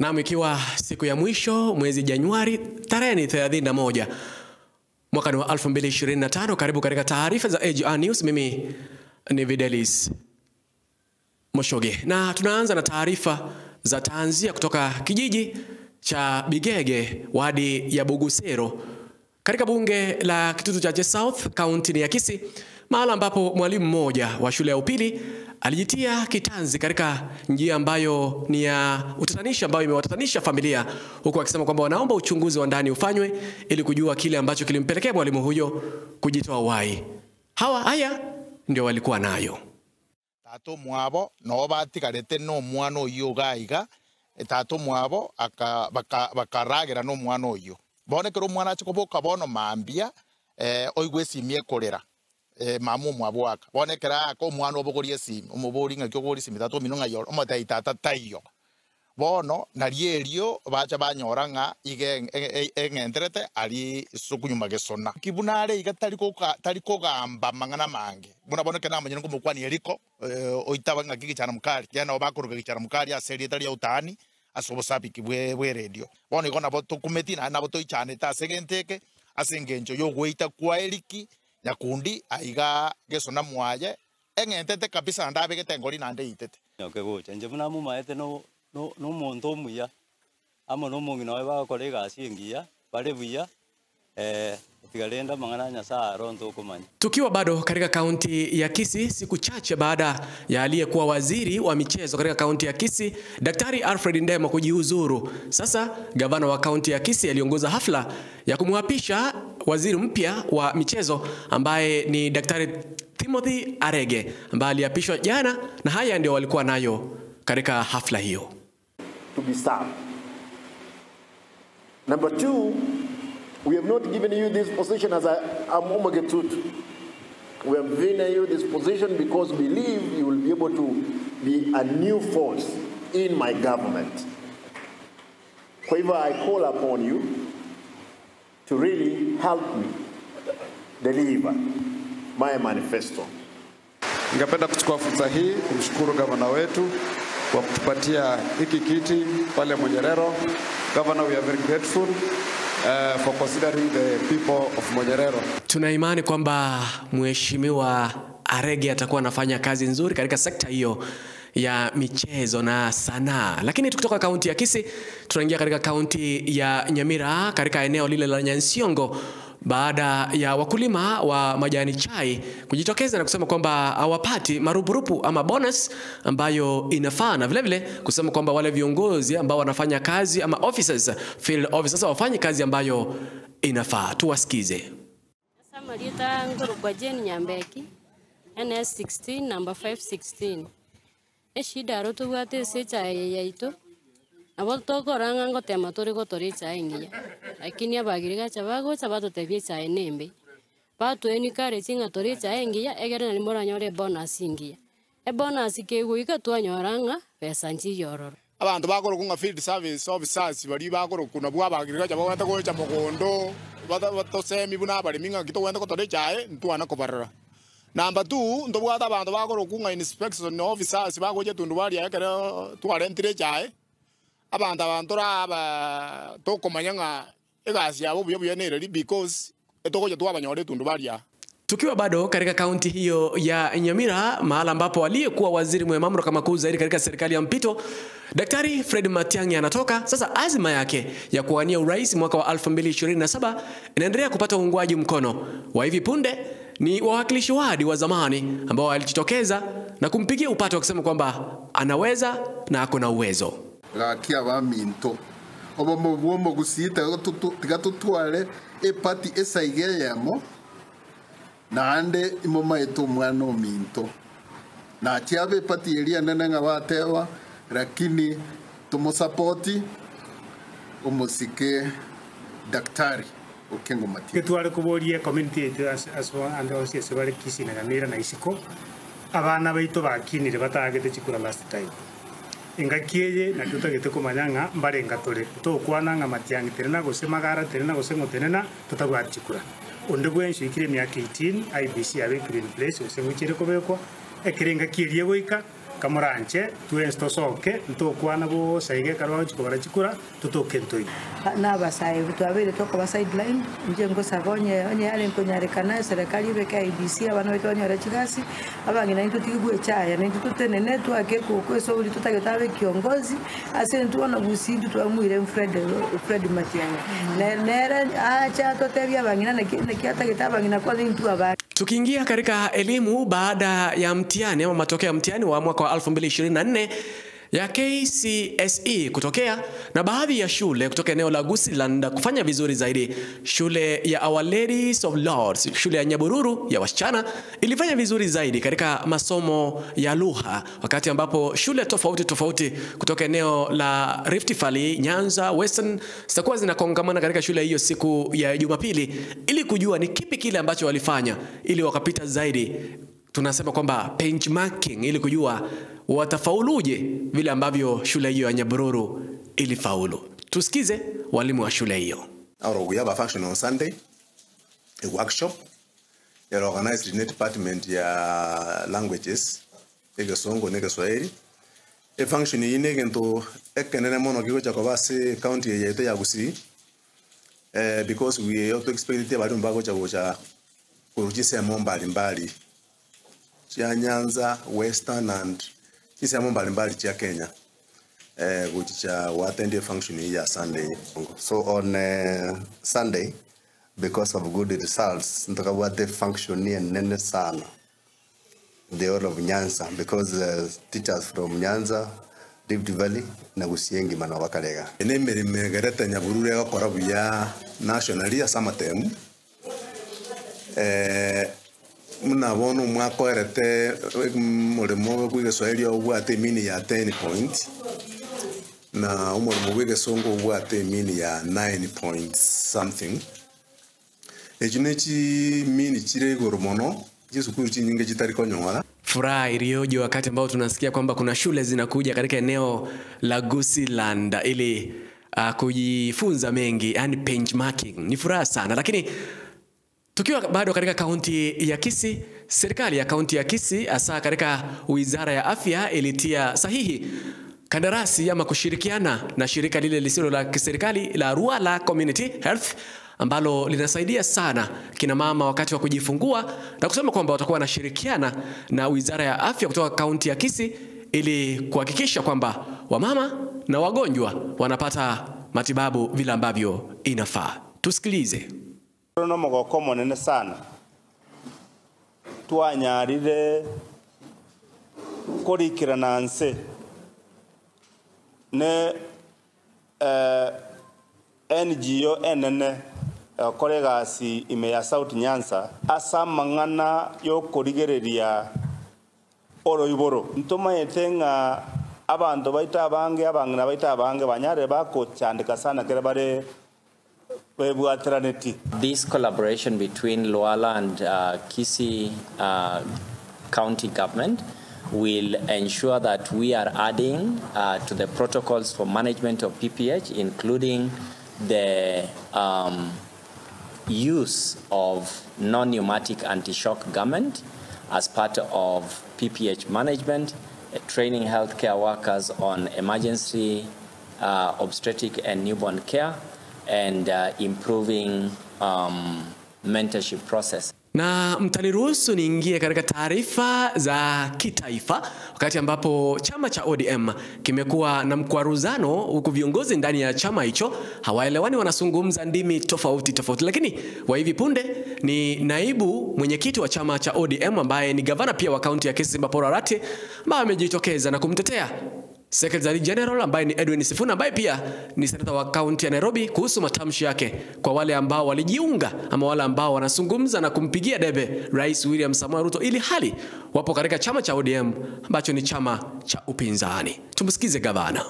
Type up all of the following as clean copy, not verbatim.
Naam, ikiwa siku ya mwisho mwezi Januari tarehe 31 mwaka wa 2025, karibu katika taarifa za AGR News. Mimi ni Videlis Moshoge na tunaanza na taarifa za tanzia kutoka kijiji cha Bigege, wadi ya Bugusero, katika bunge la Kitutu Chache South, kaunti ya Kisii, mahala ambapo mwalimu mmoja wa shule ya upili alijitia kitanzi katika njia ambayo ni ya utatanishi ambayo imewatatanisha familia, huku akisema kwamba wanaomba uchunguzi wa ndani ufanywe ili kujua kile ambacho kilimpelekea mwalimu huyo kujitoa uhai. Hawa haya ndio walikuwa nayo. Tato mwabo no batikarete no mwana oyo gaiga, tato mwabo bakaragera no mwana oyo. Bone kero mwana achikoboka bono mambia oigwe simie kolera. Mamu mwabo aka. Bone kera ko mwana obogorie simi, omobori ngaki ogori simi tato mino ngayo omotai tata taiyo. Bono narierio bacha banyora nga ige engenderete ari sukunyuma gesona. Kibunare iga tariko gamba mangana mange. Buna bono kena manyene ngomokwani eriko oitaba ngaki gichana mukari. Yana obakoruka gichana mukari aseri etari ya utani asobosapi bwe radio. Bono igo nabo tokumetina nabo toichane ta segenteke asengencho yo gweita kwa eriki nyakundi aiga gesona mwaye engentete kabisa ndabegete ngori nande itete. Nyokegocha nje buna mumaete no no muntu omuya amo nomong'ina oye bagokora egasi engiya bare buya tigarenda mang'ana Nyasaye aronto okomanya. Tukiwa bado katika kaunti ya Kisii, siku chache baada ya aliyekuwa waziri wa michezo katika kaunti ya Kisii Daktari Alfred Ndemo kujiuzuru, sasa gavana wa kaunti ya Kisii aliongoza hafla ya kumwapisha waziri mpya wa michezo ambaye ni Daktari Timothy Arege, ambaye aliapishwa jana, na haya ndio walikuwa nayo katika hafla hiyo. To be served. Number two, we have not given you this position as a Omogetutu. We have given you this position because we believe you will be able to be a new force in my government. However, I call upon you to really help me deliver my manifesto. Ningependa kuchukua fursa hii kumshukuru gavana wetu kwa kutupatia hiki kiti pale Monyerero. Governor, we are very grateful for considering the people of Monyerero. Tuna imani kwamba Mheshimiwa Arege atakuwa anafanya kazi nzuri katika sekta hiyo ya michezo na sanaa. Lakini tukitoka kaunti ya Kisii tunaingia katika kaunti ya Nyamira, katika eneo lile la Nyansiongo, baada ya wakulima wa majani chai kujitokeza na kusema kwamba hawapati marupurupu ama bonus ambayo inafaa, na vile vile kusema kwamba wale viongozi ambao wanafanya kazi ama officers, field officers, wafanye kazi ambayo inafaa. Tuwasikize. Samarita ngurugwa Jane Nyambeki NS16 number 516. Eshida rotu gwate se chai yaito. Nabo tokoranga ngotema turi gotori chai ngiya. Lakini abagiriga chabago chabato tebie chai nembe. Batu enikare chinga tori chai ngiya egere na moranyore bonus ngiya. E bonus keguika twanyoranga pesa nchiyororo. Abantu bakoro field service officers bari bakoro kuna bwa abagiriga chabago tagocha mogondo batosemi buna bari minga kitowenda kotori chai ntwana kobarora. Number 2 ndobwata abantu bakoro kunga inspection officers bagoje tundu bari ekere twarentire chai. Abantu abantora aba tokomanyanga egasi yabo buyo buyo nereri because etokoje twabanyore tundu baria. Tukiwa bado katika kaunti hiyo ya Nyamira, mahala ambapo aliyekuwa waziri mwenye mamlaka makuu zaidi katika serikali ya mpito Daktari Fred Matiang'i anatoka, sasa azma yake ya kuwania urais mwaka wa 2027 inaendelea kupata uungwaji mkono wa hivi punde ni wawakilishi wadi wa zamani ambao walijitokeza na kumpigia upato wakisema kwamba anaweza na ako na uwezo. Gakia ba minto obo mubuomo gusita tigatutware epati esaigeyemo naande imoma etu mwana minto na chiabe epati eria nene ngabatewa lakini tumusapoti umusike daktari Okengo Matiang'i. Kitware kuborie community yetu as ande ose bari Kisii na Nyamira na isiko abana baito bakinire batagete chikura last time. Ingakieye na tutagete kumanyanga mbarenga tore tokwana nga Matiang'i terena gose magara terena gose ngotenena tutagwa chikura onde gwenshi ikire myaka 18 IBC abe green place gose ngwichere kobekwa ekirenga kirie goika Kamoranche twensi tosoke ntokwana bosa iga ekero bagochi kobara chikura totoke ntoi na abasae twabere tokoba sideline nje ngosaba onye onye are nkonyarekana serikali ibeke IEBC abana baitu banyore chigasi abang'ina intwe tigigwe chaya na intwe totenene twake koko so buli tutagetabe kiongozi ase ntuona gusindu twamwire Fred Matiang'i nere acha totebia abang'ina na kiatageta abang'ina kwa ntu aba. Tukiingia katika elimu, baada ya mtihani ama matokeo ya mtihani wa mwaka wa 2024 ya KCSE kutokea na baadhi ya shule kutoka eneo la Gusiland kufanya vizuri zaidi, shule ya Our Ladies of Lords, shule ya Nyabururu ya wasichana ilifanya vizuri zaidi katika masomo ya lugha, wakati ambapo shule tofauti tofauti kutoka eneo la Rift Valley, Nyanza, Western zitakuwa zinakongamana katika shule hiyo siku ya Jumapili ili kujua ni kipi kile ambacho walifanya ili wakapita zaidi. Tunasema kwamba benchmarking ili kujua watafauluje vile ambavyo shule hiyo ya Nyabururu ilifaulu. Tusikize walimu wa shule hiyo. We have a function on Sunday, a workshop organized in the department ya languages, Egesongo ne Kiswahili. A function hii negento ekenene mono kigocha kwa basi county yetu ya Gusii. Because we also expect bali mbago cha kurujisa mbalimbali cha Nyanza, Western and sisemo mbalimbali cha Kenya kuchicha watende function ya Sunday. So on Sunday, because of good results, ntakabwate function ni nene sana the whole of Nyanza, because teachers from Nyanza, Rift Valley na Gusiengi mana wakalega. Ene merimegerete Nyabururu yakora buya nationally ya samatem. Mnabona mwaka erete mulimo gw'Igiswahili obwate mini ya 10 point na umulimo gw'Igisongo obwate mini ya 9 point something. Echi nechi mini chire igoro mono chisukuru chinyinge chitari konyora. Furaha iliyoje wakati ambao tunasikia kwamba kuna shule zinakuja katika eneo la Gusiland ili kujifunza mengi, yani benchmarking. Ni furaha sana. Lakini tukiwa bado katika kaunti ya Kisii, serikali ya kaunti ya Kisii hasa katika Wizara ya Afya ilitia sahihi kandarasi ama kushirikiana na shirika lile lisilo la kiserikali la Ruala Community Health ambalo linasaidia sana kina mama wakati wa kujifungua, na kusema kwamba watakuwa wanashirikiana na Wizara ya Afya kutoka kaunti ya Kisii ili kuhakikisha kwamba wamama na wagonjwa wanapata matibabu vile ambavyo inafaa. Tusikilize. No mogoko monene sana twanyarire korikirana nse ne NGO enene koregasi ime ya South Nyanza asa mang'ana yo korigereria oroiboro ntomaete ng'a abanto baita abange abang'ina baita abange banyare bakochandika sana kere bare. This collaboration between Luala and Kisii County government will ensure that we are adding to the protocols for management of PPH, including the use of non-pneumatic anti-shock garment as part of PPH management, training healthcare workers on emergency obstetric and newborn care, and improving mentorship process. Na mtaniruhusu niingie katika taarifa za kitaifa, wakati ambapo chama cha ODM kimekuwa na mkwaruzano huku viongozi ndani ya chama hicho hawaelewani, wanazungumza ndimi tofauti tofauti. Lakini wa hivi punde ni naibu mwenyekiti wa chama cha ODM ambaye ni gavana pia wa kaunti ya Kisii, Paul Arati, ambaye amejitokeza na kumtetea Secretary General ambaye ni Edwin Sifuna ambaye pia ni senata wa kaunti ya Nairobi kuhusu matamshi yake kwa wale ambao walijiunga ama wale ambao wanazungumza na kumpigia debe Rais William Samoei Ruto ili hali wapo katika chama cha ODM ambacho ni chama cha upinzani. Tumsikize gavana.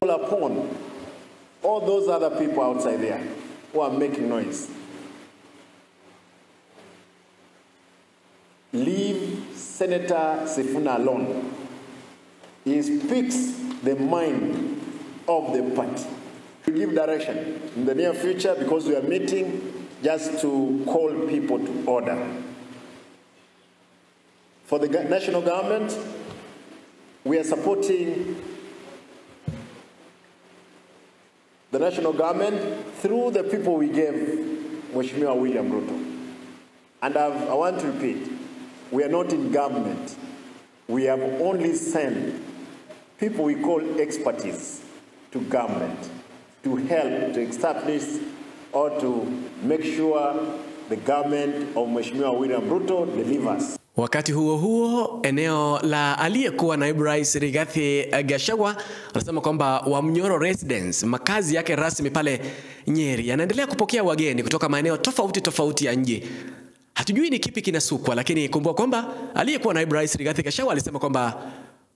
Upon all those other people outside there who are making noise. Leave Senator Sifuna alone. He speaks the mind of the party. We give direction in the near future because we are meeting just to call people to order. For the national government, We are supporting the national government through the people we gave Mheshimiwa William Ruto. And I want to repeat, we are not in government. We have only sent people we call expertise to government to help to establish or to make sure the government of Mheshimiwa William Ruto delivers. Wakati huo huo, eneo la aliyekuwa naibu rais Rigathi Gachagua anasema kwamba Wamnyoro Residence, makazi yake rasmi pale Nyeri, yanaendelea kupokea wageni kutoka maeneo tofauti tofauti ya nje. Hatujui ni kipi kinasukwa, lakini kumbuka kwamba aliyekuwa naibu rais Rigathi Gachagua alisema kwamba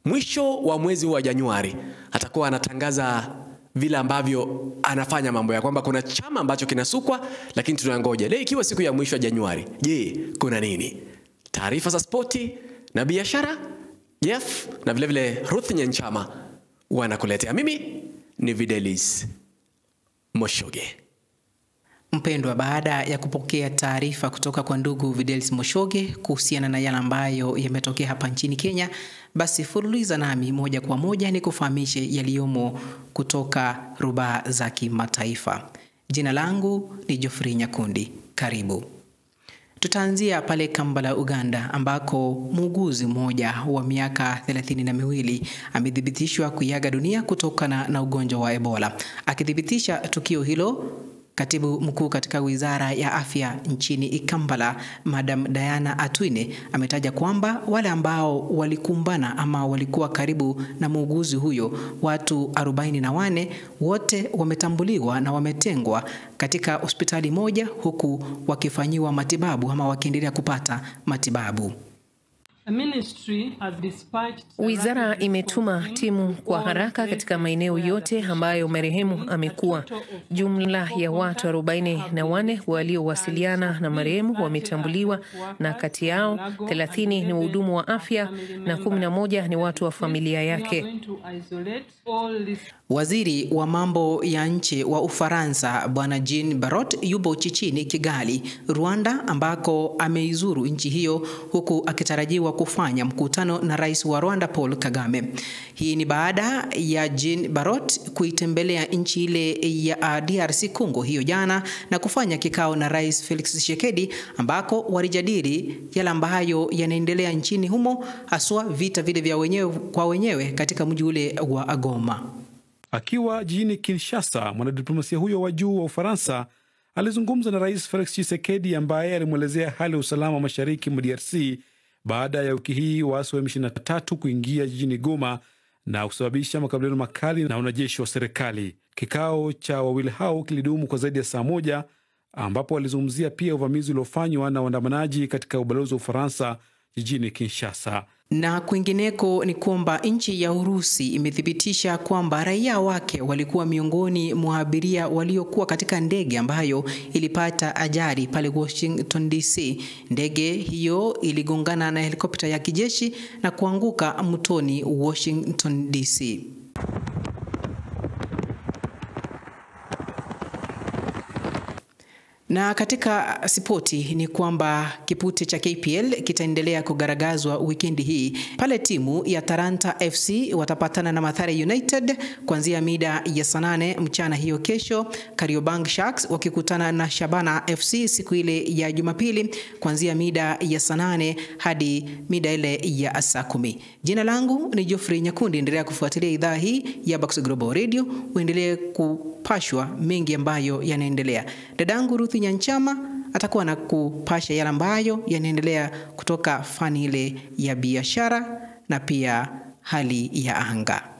mwisho wa mwezi wa Januari atakuwa anatangaza vile ambavyo anafanya mambo ya kwamba kuna chama ambacho kinasukwa, lakini tunangoja. Leo ikiwa siku ya mwisho wa Januari, je, kuna nini? Taarifa za spoti na biashara, Jeff na vile vile Ruth Nyanchama wanakuletea. Mimi ni Videlis Moshoge. Mpendwa, baada ya kupokea taarifa kutoka kwa ndugu Videlis Moshoge kuhusiana na yale ambayo yametokea hapa nchini Kenya, basi fululiza nami moja kwa moja nikufahamishe yaliyomo kutoka rubaa za kimataifa. Jina langu ni Geoffrey Nyakundi. Karibu. Tutaanzia pale Kampala, Uganda, ambako muuguzi mmoja wa miaka 32 amethibitishwa kuiaga dunia kutokana na ugonjwa wa Ebola. Akithibitisha tukio hilo, katibu mkuu katika Wizara ya Afya nchini Kampala, Madam Diana Atwine, ametaja kwamba wale ambao walikumbana ama walikuwa karibu na muuguzi huyo, watu 44 wote wametambuliwa na wametengwa katika hospitali moja, huku wakifanyiwa matibabu ama wakiendelea kupata matibabu. Wizara imetuma timu kwa haraka katika maeneo yote ambayo marehemu amekuwa. Jumla ya watu 44 waliowasiliana na marehemu wametambuliwa, na kati yao 30 ni wahudumu wa afya na 11 ni watu wa familia yake. Waziri wa mambo ya nje wa Ufaransa Bwana Jean Barrot yupo chichini Kigali, Rwanda, ambako ameizuru nchi hiyo huku akitarajiwa kufanya mkutano na rais wa Rwanda Paul Kagame. Hii ni baada ya Jean Barrot kuitembelea nchi ile ya DRC Congo hiyo jana na kufanya kikao na Rais Felix Tshisekedi, ambako walijadili yale ambayo yanaendelea nchini humo, haswa vita vile vya wenyewe kwa wenyewe katika mji ule wa Goma. Akiwa jijini Kinshasa, mwanadiplomasia huyo wa juu wa Ufaransa alizungumza na Rais Felix Tshisekedi ambaye alimwelezea hali ya usalama mashariki mwa DRC baada ya wiki hii waasi wa M23 kuingia jijini Goma na kusababisha makabiliano makali na wanajeshi wa serikali. Kikao cha wawili hao kilidumu kwa zaidi ya saa moja, ambapo walizungumzia pia uvamizi uliofanywa na waandamanaji katika ubalozi wa Ufaransa jijini Kinshasa. Na kwingineko ni kwamba nchi ya Urusi imethibitisha kwamba raia wake walikuwa miongoni mwa abiria waliokuwa katika ndege ambayo ilipata ajali pale Washington DC. Ndege hiyo iligongana na helikopta ya kijeshi na kuanguka mtoni Washington DC. Na katika spoti ni kwamba kipute cha KPL kitaendelea kugaragazwa wikendi hii pale timu ya Talanta FC watapatana na Mathare United kuanzia mida ya saa 8 mchana hiyo kesho, Kariobangi Sharks wakikutana na Shabana FC siku ile ya Jumapili kuanzia mida ya saa 8 hadi mida ile ya saa 10. Jina langu ni Geoffrey Nyakundi. Endelea kufuatilia idhaa hii ya Bax Global Radio, uendelee kupashwa mengi ambayo yanaendelea. Dadangu Ruth Nyanchama atakuwa na kupasha yale ambayo yanaendelea kutoka fani ile ya biashara na pia hali ya anga.